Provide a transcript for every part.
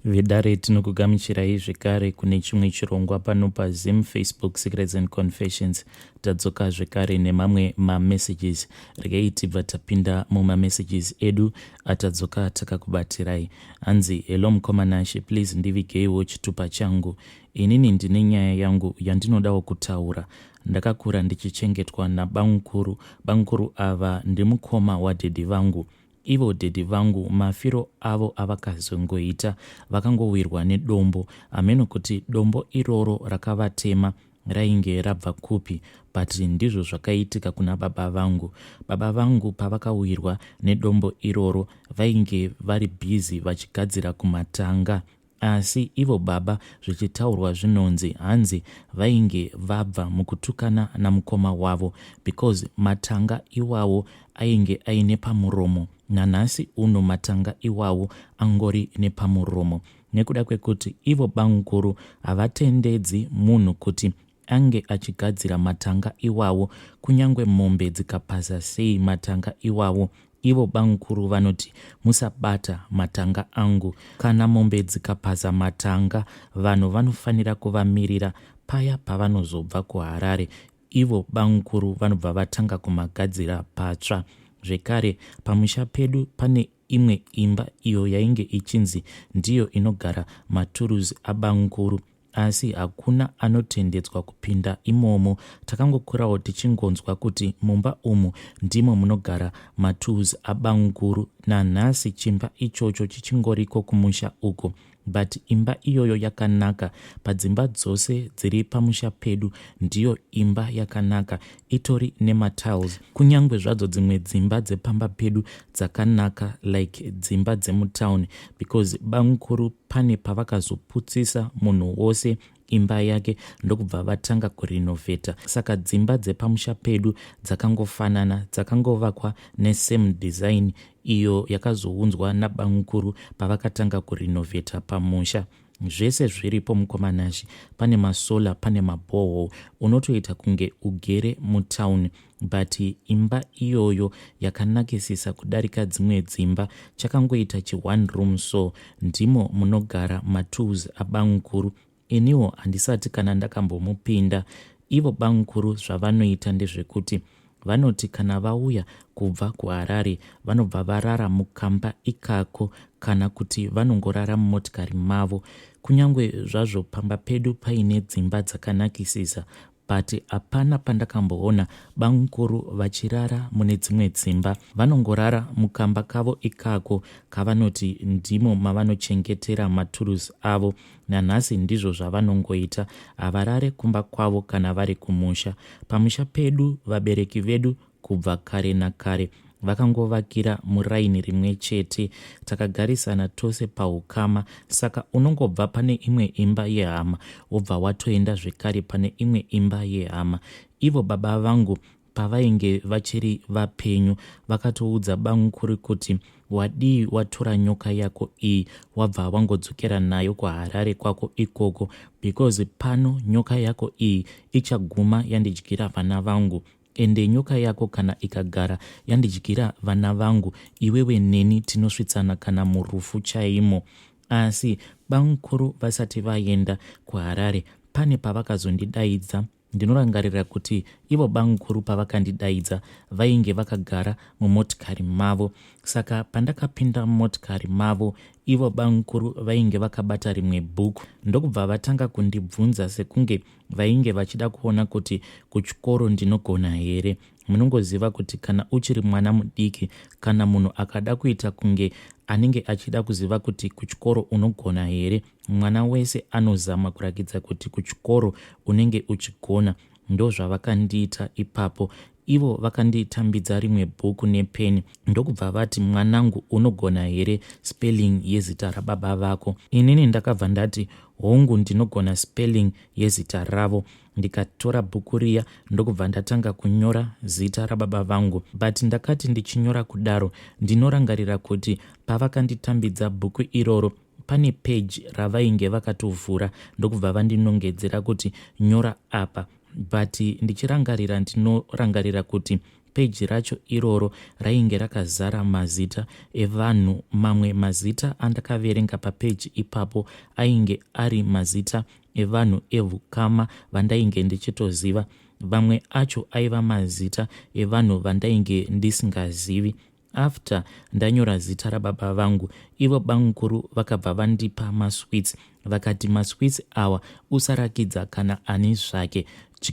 Vedare tinokugamuchirai zvekare kune chimwe chirongwa pano paZim Facebook Secrets and Confessions. Tadzoka zvekare nemamwe mamessages. Regai tibva tapinda mumamessages edu atadzoka takakubatirai. Hanzi, hello mukoma Nashe, please ndivigeiwo chitupa changu. Inini ndine nyaya yangu yandinodawo kutaura. Ndakakura ndichichengetwa nabamukuru. Bamukuru ava ndimukoma wadhedhi vangu. Ivo daddy vangu mafiro avo avakazongoita vakangowirwa nedombo hameno kuti dombo iroro rakavatema rainge rabva kupi but ndizvo zvakaitika kuna baba vangu. Baba vangu pavakawirwa nedombo iroro vainge vari busy vachigadzira kumatanga. Asi ivo baba zvichitaurwa zvinonzi hanzi vainge vabva mukutukana namukoma wavo because matanga iwawo ainge aine pamuromo nanhasi uno matanga iwawo angori nepamuromo nekuda kwekuti ivo bamukuru havatendedzi munhu kuti ange achigadzira matanga iwawo kunyangwe mombe dzikapaza sei matanga iwawo ivo bamukuru vanoti musabata matanga angu kana mombe dzikapaza matanga vanhu vanofanira kuvamirira paya pavanozobva kuHarare ivo bamukuru vanobva vatanga kumagadzira patsva zvekare pamusha pedu pane imwe imba iyo yainge ichinzi ndiyo inogara maturuzi abamukuru Asi hakuna anotendedzwa kupinda imomo. Takangokurawo tichingonzwa kuti mumba umu ndimo munogara matools abamukuru. Nanhasi chimba ichocho chichingoriko kumusha uko. But imba iyoyo yakanaka. Padzimba dzose dziri pamusha pedu ndiyo imba yakanaka. Itori nematiles. Kunyangwe zvadzo dzimwe dzimba dzepamba pedu dzakanaka like dzimba dzemutown because bamukuru Pane pavakazoputsisa munhu wose imba yake ndokubva vatanga kurinovheta saka dzimba dzepamusha pedu dzakangofanana dzakangovakwa nesame design iyo yakazounzwa nabamukuru pavakatanga kurinovheta pamusha. Zvese zviripo mukoma Nashy pane masolar pane maborehole unotoita kunge ugere mutown But imba iyoyo yakanakisisa kudarika dzimwe dzimba chakangoita chi one room so ndimo munogara matools abamukuru iniwo handisati kana ndakambomupinda ivo bamukuru zvavanoita ndezvekuti vanoti kana vauya kubva kuHarare vanobva varara mukamba ikako kana kuti vanongorara mumotikari mavo kunyangwe zvazvo pamba pedu paine dzimba dzakanakisisa But hapana pandakamboona bamkuru vachirara mune dzimwe dzimba. Vanongorara mukamba kavo ikako kavanoti ndimo mavanochengetera maturusi avo. Nanhasi ndizvo zvavanongoita, havarare kumba kwavo kana vari kumusha. Pamusha pedu vabereki vedu Kubva kare nakare vakangovakira muraini rimwe chete takagarisana tose pahukama saka unongobva pane imwe imba yehama wobva watoenda zvekare pane imwe imba yehama. Ivo baba vangu pavainge vachiri vapenyu vakatoudza bamukuru kuti Wadii watora nyoka yako iyi wabva wangodzokera nayo kuHarare kwako ikoko because pano nyoka yako iyi ichaguma yandidyira vana vangu. Ende nyoka yako kana ikagara yandidyira vana vangu iwewe neni tinosvitsana kana murufu chaimo. Asi bamkuru vasati vaenda kuHarare pane pavakazondidaidza. Ndinorangarira kuti ivo bamkuru pavakandidaidza vainge vakagara mumotikari mavo. Saka pandakapinda mumotikari mavo ivo bamkuru vainge vakabata rimwe bhuku ndokubva vatanga kundibvunza sekunge Vainge vachida kuona kuti kuchikoro ndinogona here. Munongoziva kuti kana uchiri mwana mudiki kana munhu akada kuita kunge anenge achida kuziva kuti kuchikoro unogona here, mwana wese anozama kurakidza kuti kuchikoro unenge uchigona. Ndozvavakandiita ipapo. Ivo vakanditambidza rimwe bhuku nepeni ndokubva vati mwanangu unogona here spelling yezita rababa vako? Inini ndakabva ndati hongu ndinogona spelling yezita ravo ndikatora bhuku riya ndokubva ndatanga kunyora zita rababa vangu but ndakati ndichinyora kudaro ndinorangarira kuti pavakanditambidza bhuku iroro pane page ravainge vakatovhura ndokubva vandinongedzera kuti nyora apa but ndichirangarira ndinorangarira kuti Peji racho iroro rainge rakazara mazita evanhu. Mamwe mazita andakaverenga papeji ipapo ainge ari mazita evanhu evukama vandainge ndichitoziva. Vamwe acho aiva mazita evanhu vandainge ndisingazivi. After ndanyora zita rababa vangu, ivo bamukuru vakabva vandipa masweets vakati masweets awa usarakidza kana ani zvake.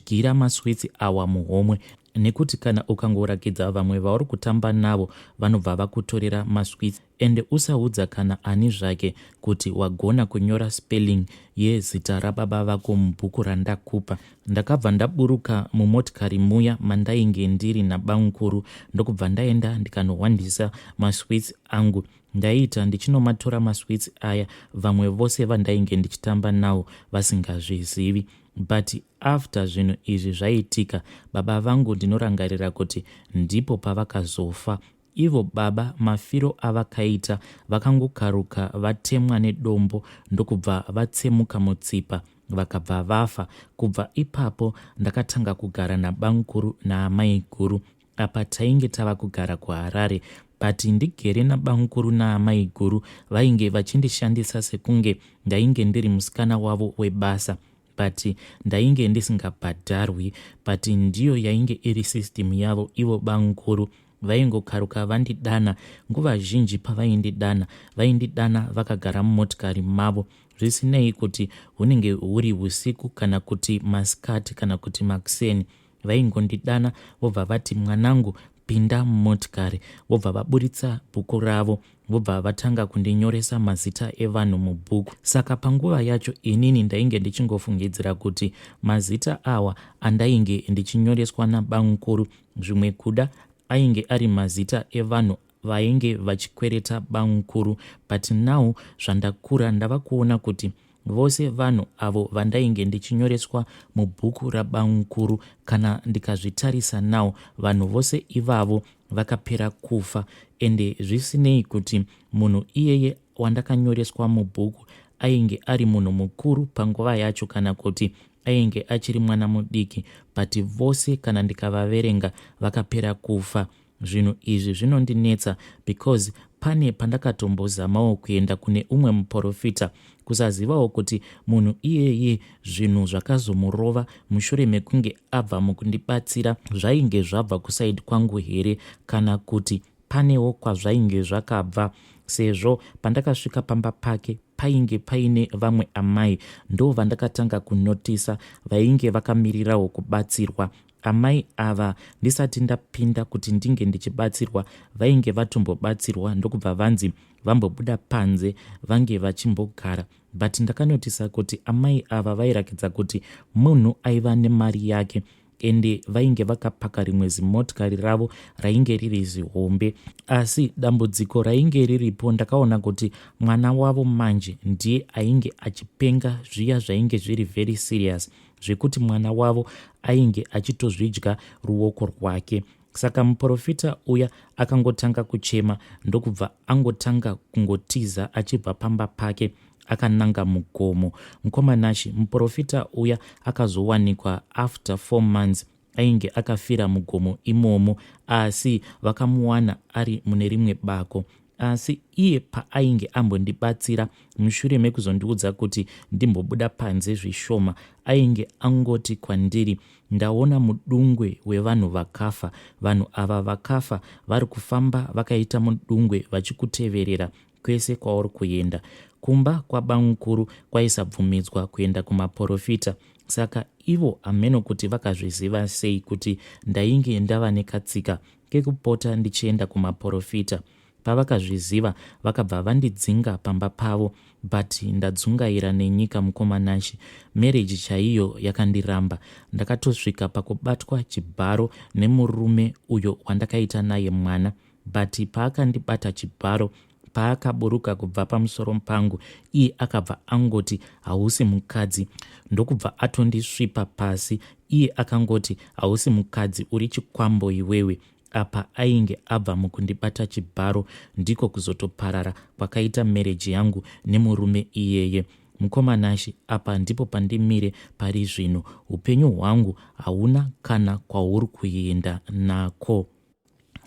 Dyira masweets awa muhomwe nekuti kana ukangorakidza vamwe vauri kutamba navo vanobva vakutorera masweets ende usaudza kana ani zvake kuti wagona kunyora spelling yezita rababa vako mubhuku randakupa. Ndakabva ndaburuka mumotikari muya mandainge ndiri nabamukuru ndokubva ndaenda ndikanohwandisa masweets angu. Ndaiita ndichinomatora masweets aya vamwe vose vandainge ndichitamba nawo vasingazvizivi. But after zvinhu izvi zvaitika baba vangu ndinorangarira kuti ndipo pavakazofa. Ivo baba mafiro avakaita vakangokaruka vatemwa nedombo ndokubva vatsemuka mutsipa vakabva vafa. Kubva ipapo ndakatanga kugara nabamukuru naamaiguru. Apa tainge tava kugara kuHarare but ndigere nabamukuru naamaiguru vainge vachindishandisa sekunge ndainge ndiri musikana wavo webasa but ndainge ndisingabhadharwi but ndiyo yainge iri system yavo ivo bamukuru vaingokaruka vandidana. Nguva zhinji pavaindidana vaindidana vakagara mumotikari mavo zvisinei kuti hunenge huri usiku kana kuti masikati kana kuti makuseni. Vaingondidana vobva vati mwanangu pinda mumotikari, vobva vaburitsa bhuku ravo vobva vatanga kundinyoresa mazita evanhu mubhuku. Saka panguva yacho inini ndainge ndichingofungidzira kuti mazita awa andainge ndichinyoreswa nabamukuru zvimwe kuda ainge ari mazita evanhu vainge vachikwereta bamukuru but now zvandakura ndava kuona kuti vose vanhu avo vandainge ndichinyoreswa mubhuku rabamukuru kana ndikazvitarisa now vanhu vose ivavo vakapera kufa ende zvisinei kuti munhu iyeye wandakanyoreswa mubhuku ainge ari munhu mukuru panguva yacho kana kuti ainge achiri mwana mudiki but vose kana ndikavaverenga vakapera kufa. Zvinhu izvi zvinondinetsa because pane pandakatombozamawo kuenda kune umwe muporofita kusazivawo kuti munhu iyeye zvinhu zvakazomurova mushure mekunge abva mukundibatsira zvainge zvabva kusaidi kwangu here kana kuti panewo kwazvainge zvakabva sezvo pandakasvika pamba pake painge paine vamwe amai ndo vandakatanga kunotisa vainge vakamirirawo kubatsirwa. Amai ava ndisati ndapinda kuti ndinge ndichibatsirwa vainge vatombobatsirwa ndokubva vanzi vambobuda panze vange vachimbogara but ndakanotisa kuti amai ava vairakidza kuti munhu aiva nemari yake ende vainge vakapaka rimwe zimotikari ravo rainge riri zihombe. Asi dambudziko rainge riripo ndakaona kuti mwana wavo manje ndiye ainge achipenga zviya zvainge zviri very serious zvekuti mwana wavo ainge achitozvidya ruoko rwake. Saka muporofita uya akangotanga kuchema ndokubva angotanga kungotiza achibva pamba pake akananga mugomo. Mukoma Nashy, muporofita uya akazowanikwa after 4 months ainge akafira mugomo imomo asi vakamuwana ari mune rimwe bako. Asi iye paainge ambondibatsira mushure mekuzondiudza kuti ndimbobuda panze zvishoma ainge angoti kwandiri ndaona mudungwe wevanhu vakafa. Vanhu ava vakafa vari kufamba vakaita mudungwe vachikuteverera kwese kwauri kuenda. Kumba kwabamukuru kwaisabvumidzwa kuenda kumaporofita saka ivo hameno kuti vakazviziva sei kuti ndainge ndava nekatsika kekupota ndichienda kumaporofita. Pavakazviziva vakabva vandidzinga pamba pavo but ndadzungaira nenyika mukoma Nashy. Marriage chaiyo yakandiramba. Ndakatosvika pakubatwa chibharo nemurume uyo wandakaita naye mwana but paakandibata chibharo paakaburuka kubva pamusoro pangu iye akabva angoti hausi mukadzi ndokubva atondisvipa pasi iye akangoti hausi mukadzi uri chikwambo iwewe. Apa ainge abva mukundibata chibharo ndiko kuzotoparara kwakaita marriage yangu nemurume iyeye. Mukoma Nashy apa ndipo pandimire pari zvino. Hupenyu hwangu hauna kana kwauri kuenda nako.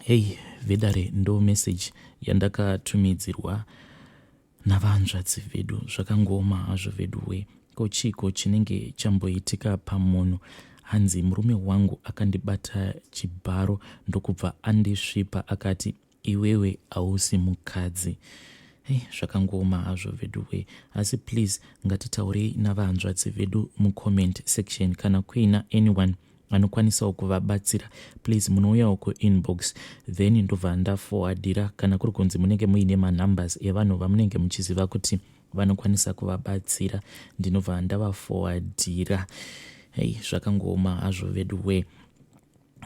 Hei vedare ndo message yandakatumidzirwa navanzvadzi vedu zvakangooma hazvo veduwe ko chiiko chinenge chamboitika pamunhu hanzi murume wangu akandibata chibharo ndokubva andisvipa akati iwewe hausi mukadzi Hey, zvakangooma hazvo veduwe asi please ngatitaurei navahanzvadzi vedu mucomment section kana kuina anyone anokwanisawo kuvabatsira please munouyawo kuinbox then ndobva ndaforwardira kana kuri kunzi munenge muine manumbers evanhu vamunenge muchiziva kuti vanokwanisa kuvabatsira ndinobva ndavaforwardira. Hei, zvakangooma hazvo veduwe.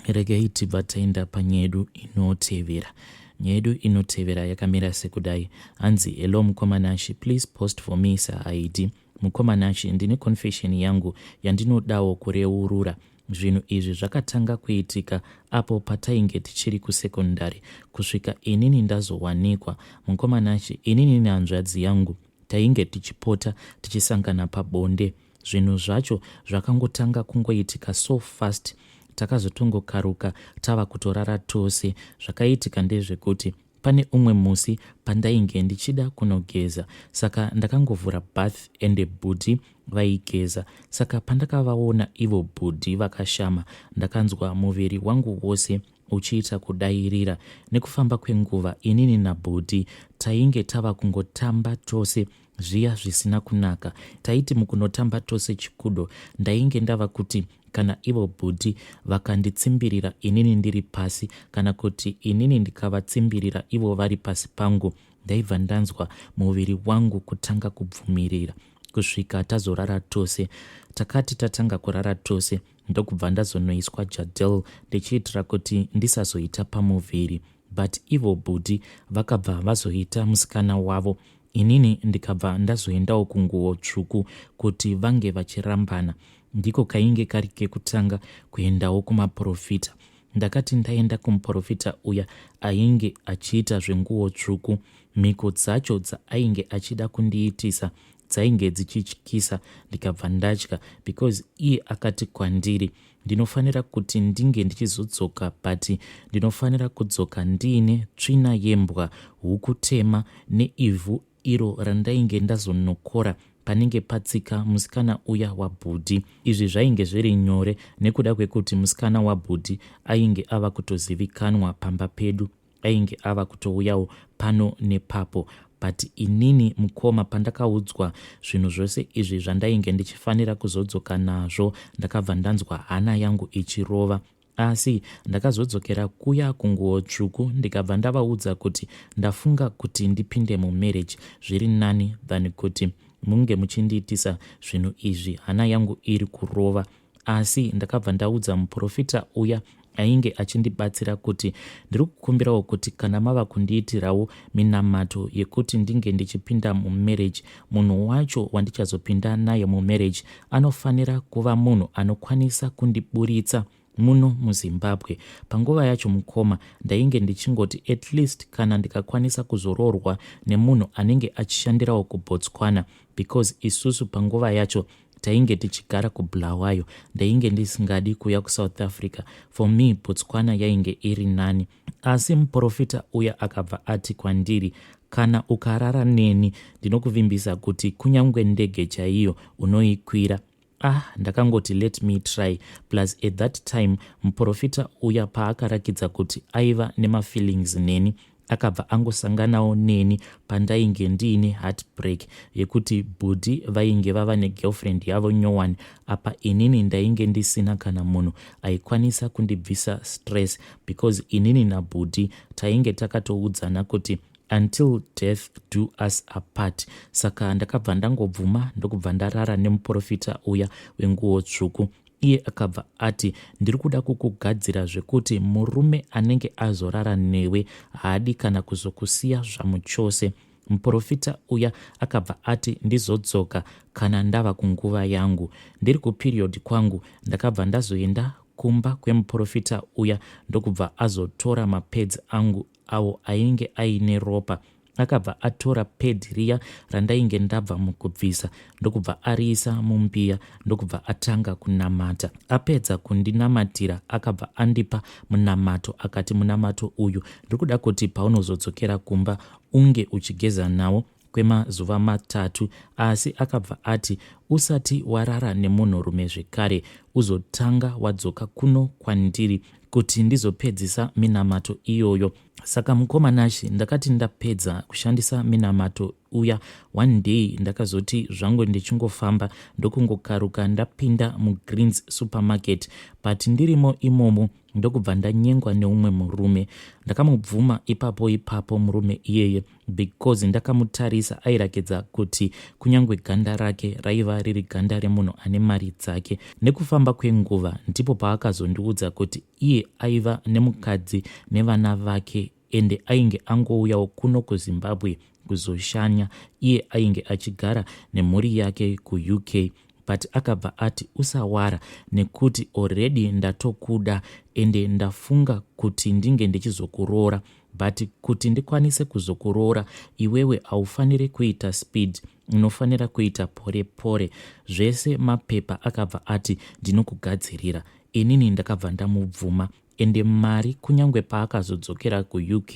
Regai tibva taenda panyaya yedu inotevera. Nyaya yedu inotevera yakamira sekudai. Hanzi, hello mukoma Nashy, please post for me saID. Mukoma Nashy, ndine confession yangu yandinodawo kureurura. Zvinhu izvi zvakatanga kuitika apo patainge tichiri kusekondari kusvika inini ndazowanikwa. Mukoma Nashy, inini nehanzvadzi yangu tainge tichipota tichisangana pabonde. Zvinhu zvacho zvakangotanga kungoitika so fast, takazotongokaruka tava kutorara tose. Zvakaitika ndezvekuti pane umwe musi pandainge ndichida kunogeza, saka ndakangovhura bath ende bhudhi vaigeza. Saka pandakavaona ivo bhudhi vakashama, ndakanzwa muviri wangu wose uchiita kudairira. Nekufamba kwenguva inini nabhudhi tainge tava kungotamba tose zviya zvisina kunaka. Taiti mukunotamba tose chikudo, ndainge ndava kuti kana ivo bhudhi vakanditsimbirira inini ndiri pasi, kana kuti inini ndikavatsimbirira ivo vari pasi pangu, ndaibva ndanzwa muviri wangu kutanga kubvumirira kusvika tazorara tose. Takati tatanga kurara tose ndokubva ndazonoiswa jadel ndichiitira kuti ndisazoita pamuviri, but ivo bhudhi vakabva vazoita musikana wavo, inini ndikabva ndazoendawo kunguwo tsvuku kuti vange vachirambana. Ndiko kainge kari kekutanga kuendawo kumaporofita. Ndakati ndaenda kumuporofita uya ainge achiita zvenguwo tsvuku, mhiko dzacho dzaainge achida kundiitisa dzainge dzichityisa ndikabva ndatya because iye akati kwandiri ndinofanira kuti ndinge ndichizodzoka, but ndinofanira kudzoka ndiine tsvina yembwa, huku tema neivhu iro randainge ndazonokora panenge patsika musikana uya wabhudhi. Izvi zvainge zviri nyore nekuda kwekuti musikana wabhudhi ainge ava kutozivikanwa pamba pedu, ainge ava kutouyawo pano nepapo. But inini mukoma pandakaudzwa zvinhu zvose izvi zvandainge ndichifanira kuzodzoka nazvo, ndakabva ndanzwa hana yangu ichirova. Asi ndakazodzokera kuya kunguwo tsvuku ndikabva ndavaudza kuti ndafunga kuti ndipinde mumarriage zviri nani than kuti munge muchindiitisa zvinhu izvi, hana yangu iri kurova. Asi ndakabva ndaudza muporofita uya ainge achindibatsira kuti ndiri kukumbirawo kuti kana mava kundiitirawo minamato yekuti ndinge ndichipinda mumarriage, munhu wacho wandichazopinda naye mumarriage anofanira kuva munhu anokwanisa kundiburitsa muno muZimbabwe. Panguva yacho mukoma ndainge ndichingoti at least kana ndikakwanisa kuzoroorwa nemunhu anenge achishandirawo kuBotswana, because isusu panguva yacho tainge tichigara kuBulawayo, ndainge ndisingadi kuuya kuSouth Africa. For me Botswana yainge iri nani. Asi muporofita uya akabva ati kwandiri, kana ukarara neni ndinokuvimbisa kuti kunyangwe ndege chaiyo unoikwira. Ah, ndakangoti let me try. Plus at that time muporofita uya paakarakidza kuti aiva nemafeelings neni, akabva angosanganawo neni pandainge ndiine heartbreak yekuti bhudhi vainge vava negirlfriend yavo nyowani, apa inini ndainge ndisina kana munhu aikwanisa kundibvisa stress, because inini nabhudhi tainge takatoudzana kuti until death do us apart. Saka ndakabva ndangobvuma ndokubva ndarara nemuporofita uya wenguwo tsvuku. Iye akabva ati ndiri kuda kukugadzira zvekuti murume anenge azorara newe haadi kana kuzokusiya zvamuchose. Muporofita uya akabva ati ndizodzoka kana ndava kunguva yangu. Ndiri kuperiod kwangu ndakabva ndazoenda kumba kwemuporofita uya ndokubva azotora mapads angu awo ainge aine ropa. Akabva atora pad riya randainge ndabva mukubvisa ndokubva ariisa mumbiya ndokubva atanga kunamata. Apedza kundinamatira akabva andipa munamato akati munamato uyu ndiri kuda kuti paunozodzokera kumba unge uchigeza nawo kwemazuva matatu asi akabva ati usati warara nemunhurume zvekare uzotanga wadzoka kuno kwandiri kuti ndizopedzisa minamato iyoyo. Saka mukoma Nashy ndakati ndapedza kushandisa minamato uya one day ndakazoti zvangu ndichingofamba ndokungokaruka ndapinda muGreens Supermarket but ndirimo imomo ndokubva ndanyengwa neumwe murume. Ndakamubvuma ipapo ipapo murume iyeye because ndakamutarisa airakidza kuti kunyange ganda rake raiva riri ganda remunhu ane mari dzake. Nekufamba kwenguva ndipo paakazondiudza kuti iye aiva nemukadzi nevana vake ende ainge angouyawo kuno kuZimbabwe kuzoshanya. Iye ainge achigara nemhuri yake kuUK but akabva ati usawara nekuti already ndatokuda ende ndafunga kuti ndinge ndichizokuroora but kuti ndikwanise kuzokuroora iwewe haufaniri kuita speed, unofanira kuita pore pore. Zvese mapepa akabva ati ndinokugadzirira. Inini ndakabva ndamubvuma ende mari kunyange paakazodzokera kuUK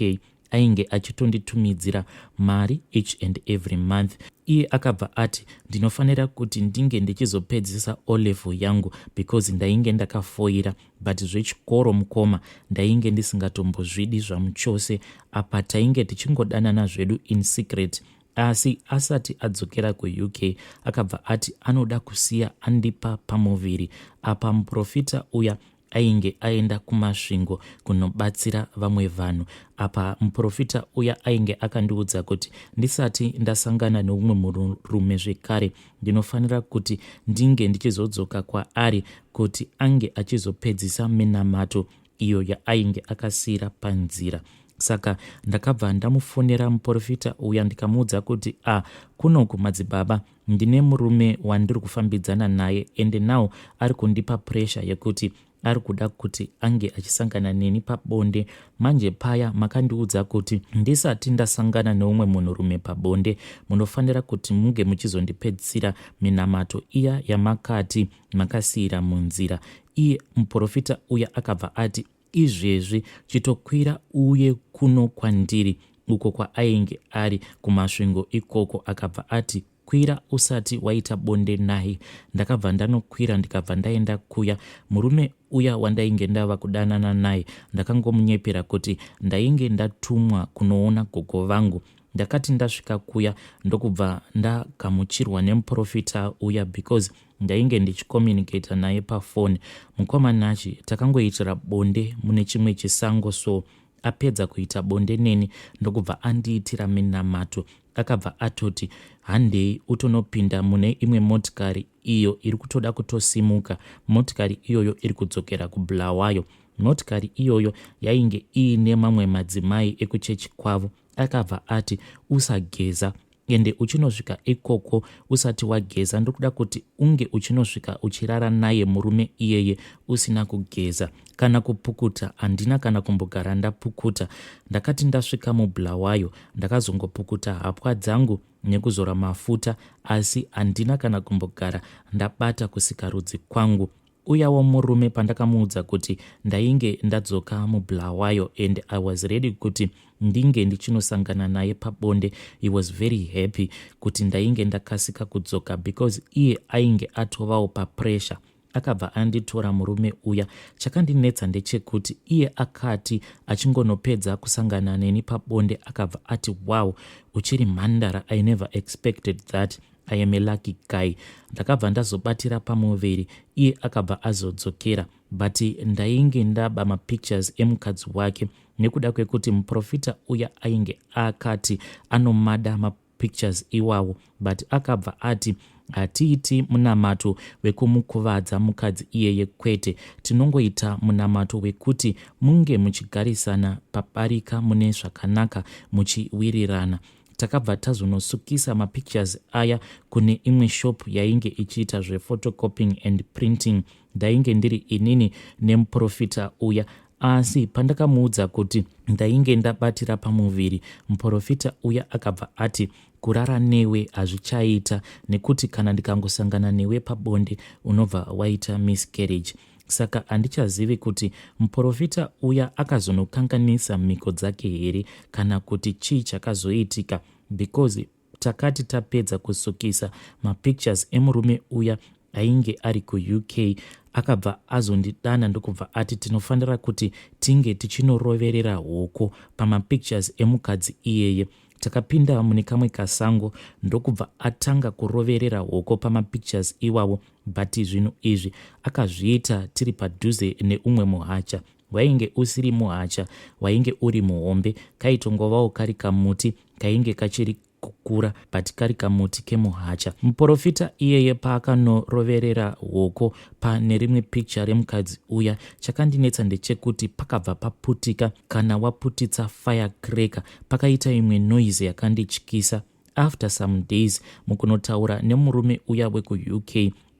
ainge achitonditumidzira mari each and every month. Iye akabva ati ndinofanira kuti ndinge ndichizopedzisa O level yangu because ndainge ndakafoira but zvechikoro mukoma ndainge ndisingatombozvidi zvamuchose. Apa tainge tichingodanana zvedu in secret asi asati adzokera kuUK akabva ati anoda kusiya andipa pamuviri. Apa muprofita uya ainge aenda kuMasvingo kunobatsira vamwe vanhu. Apa muprofita uya ainge akandiudza kuti ndisati ndasangana neumwe murume zvekare ndinofanira kuti ndinge ndichizodzoka kwaari kuti ange achizopedzisa minamato iyo yaainge akasiyira panzira. Saka ndakabva ndamufonera muprofita uya ndikamuudza kuti a kunoku madzibaba ndine murume wandiri kufambidzana naye ende now ari kundipa pressure yekuti ari kuda kuti ange achisangana neni pabonde. Manje paya makandiudza kuti ndisati ndasangana neumwe munhurume pabonde munofanira kuti munge muchizondipedzisira minamato iya yamakati makasiyira munzira. Iye muprofita uya akabva ati izvezvi chitokwira uye kuno kwandiri uko kwaainge ari kuMasvingo ikoko. Akabva ati kwira usati waita bonde naye. Ndakabva ndanokwira ndikabva ndaenda kuya. Murume uya wandainge ndava kudanana naye ndakangomunyepera kuti ndainge ndatumwa kunoona gogo vangu. Ndakati ndasvika kuya ndokubva ndagamuchirwa nemuprofita uya because ndainge ndichicommunicata naye pafoni. Mukoma Nashy takangoitira bonde mune chimwe chisango so apedza kuita bonde neni ndokubva andiitira minamato. Akabva atoti handei utonopinda mune imwe motikari iyo iri kutoda kutosimuka. Motikari iyoyo iri kudzokera kuBulawayo. Motikari iyoyo yainge iine mamwe madzimai ekuchechi kwavo. Akabva ati usageza ende uchinosvika ikoko usati wageza, ndokuda kuti unge uchinosvika uchirara naye murume iyeye usina kugeza kana kupukuta. Handina kana kumbogara ndapukuta. Ndakati ndasvika muBulawayo ndakazongopukuta hapwa dzangu nekuzora mafuta asi handina kana kumbogara ndabata kusikarudzi kwangu. Uyawo murume pandakamuudza kuti ndainge ndadzoka muBulawayo and I was ready kuti ndinge ndichinosangana naye pabonde, he was very happy kuti ndainge ndakasika kudzoka because iye ainge atovawo papressure. Akabva anditora murume uya. Chakandinetsa ndechekuti iye akati achingonopedza kusangana neni pabonde akabva ati wow, uchiri mhandara, I never expected that, I am a lucky guy. Ndakabva ndazobatira pamuviri iye akabva azodzokera but ndainge ndaba mapictures emukadzi wake nekuda kwekuti muprofita uya ainge akati anomada mapictures iwawo but akabva ati hatiiti munamato wekumukuvadza mukadzi iyeye kwete, tinongoita munamato wekuti munge muchigarisana pabarika mune zvakanaka muchiwirirana. Takabva tazonosukisa mapictures aya kune imwe shop yainge ichiita zvephotocopying and printing. Ndainge ndiri inini nemuprofita uya. Asi pandakamuudza kuti ndainge ndabatira pamuviri, muporofita uya akabva ati kurara newe hazvichaita nekuti kana ndikangosangana newe pabonde unobva waita miscarriage. Saka handichazivi kuti muporofita uya akazonokanganisa mhiko dzake here kana kuti chii chakazoitika because takati tapedza kusukisa mapictures emurume uya ainge ari kuUK akabva azondidana ndokubva ati tinofanira kuti tinge tichinoroverera hoko pamapictures emukadzi iyeye. Takapinda mune kamwe kasango ndokubva atanga kuroverera hoko pamapictures iwawo but zvinhu izvi akazviita tiri padhuze neumwe muhacha. Wainge usiri muhacha, wainge uri muhombe, kaitongovawo kari kamuti kainge kachiri kukura but kari kamuti kemuhacha. Muporofita iyeye paakanoroverera hoko pane rimwe picture remukadzi uya, chakandinetsa ndechekuti pakabva paputika kana waputitsa fire cracker, pakaita imwe noise yakandityisa. After some days mukunotaura nemurume uya wekuUK,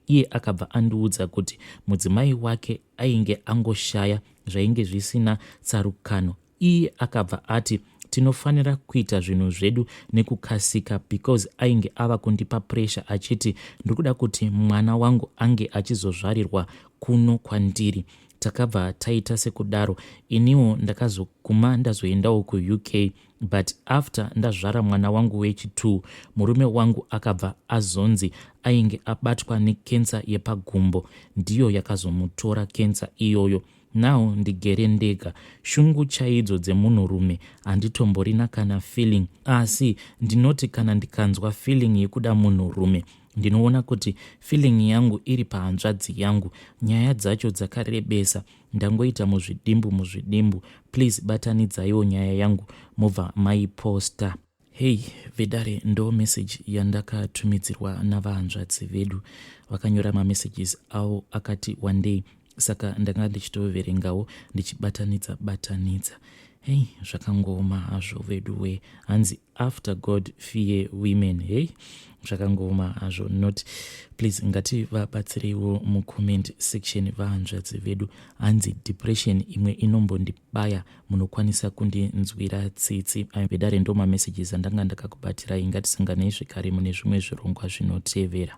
iye akabva andiudza kuti mudzimai wake ainge angoshaya zvainge zvisina tsarukano. Iye akabva ati tinofanira kuita zvinhu zvedu nekukasika because ainge ava kundipa pressure achiti ndiri kuda kuti mwana wangu ange achizozvarirwa kuno kwandiri. Takabva taita sekudaro, iniwo ndakazoguma ndazoendawo kuUK, but after ndazvara mwana wangu wechi2, murume wangu akabva azonzi ainge abatwa nekensa yepagumbo, ndiyo yakazomutora kensa iyoyo. Now ndigere ndega, shungu chaidzo dzemunhurume handitomborina kana feeling, asi ndinoti kana ndikanzwa feeling yekuda munhurume, ndinoona kuti feeling yangu iri pahanzvadzi yangu. Nyaya dzacho dzakarebesa, ndangoita muzvidimbu muzvidimbu. Please batanidzaiwo nyaya yangu mobva maiposta. Hei vedare, ndo message yandakatumidzirwa navahanzvadzi vedu. Vakanyora mamessages avo akati wandei, saka ndanga ndichitoverengawo ndichibatanidza batanidza. Hei, zvakangooma hazvo vedu we. Hanzi after God, fear women. Hei, zvakangooma hazvo. Not please, ngativabatsireiwo mucomment section vahanzvadzi vedu. Hanzi depression imwe inombondibaya, munokwanisa kundinzwira tsitsi. Vedare, ndo mamessages andanga ndakakubatirai. Ngatisanganei zvekare mune zvimwe zvirongwa zvinotevera.